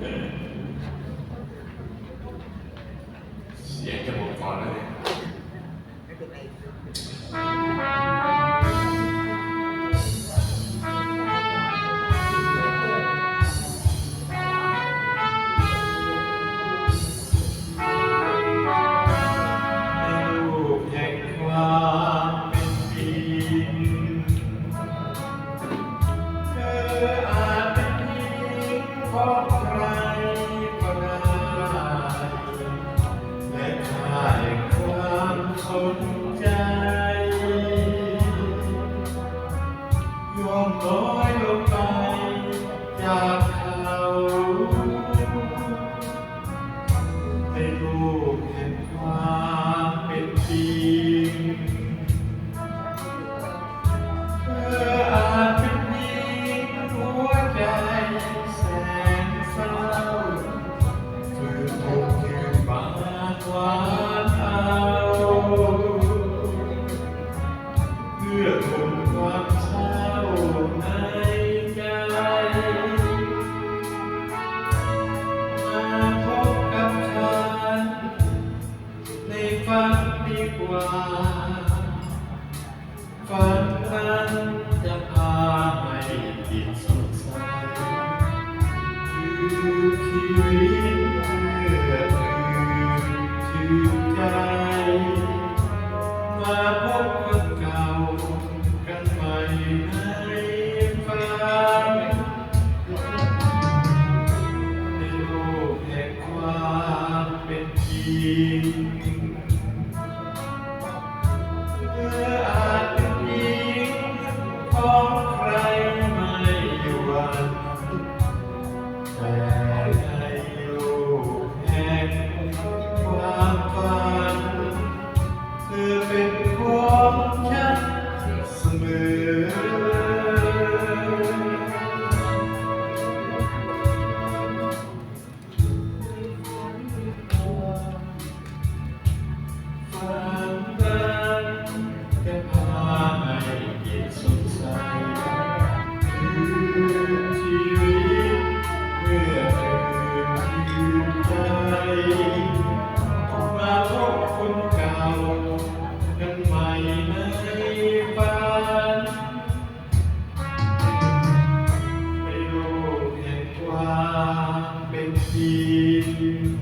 ສຽງຈະໝົດກ່ອນແລ້ວເດ. ໃນໂລກແຫ່ງຄວາມເປັນຈິງ ເທີອາດເປັນຍິງຂອງໃຜກໍໄດ້ ແລະ ຂາຍຄວາມສົນໃຈ ຍ່ອມນ້ອຍລົງໄປຈາກເຂົາ ໃນໂລກແຫ່ງຄວາມເປັນຈິງ ເທີອາດເປັນຍິງຫົວໃຈແສນເສົ້າ ຟື້ນພົບຄືນບານຫວານເອົາ ເພື່ອທົນຄວາມເສົ້າໃນໃຈ ມາພົບກັບທ່ານໃນຝັນດີກວ່າ ຝັນນັ້ນຈະພາໃຫ້ຈິດສົດໃສ ຄືຊີວິດເພື່ອຕື່ນຊື່ນໃຈ ມາພົບຄົນເກົ່າກັນໃໝ່ໃນຝັນ ໃນໂລກແຫ່ງຄວາມເປັນຈິງ. ເມື່ອອາດເປັນຍິງຂອງໃຄໄມ່ຫວັ່ນ ແຕ່ໃນໂລກແຫ່ງຄວາມຝັນ ເທີເປັນຂອງສັນສະເໝີ. ຝັນນັ້ນຈະພາໃຫ້ຈິດສົດໃສ ຄືນຊີວິດເພື່ອຕື່ນຊື່ນໃຈ ມາພົບຄົນເກົ່າກັນໃໝ່ໃນຝັນ. ໃນໂລກແຫ່ງຄວາມເປັນຈິງ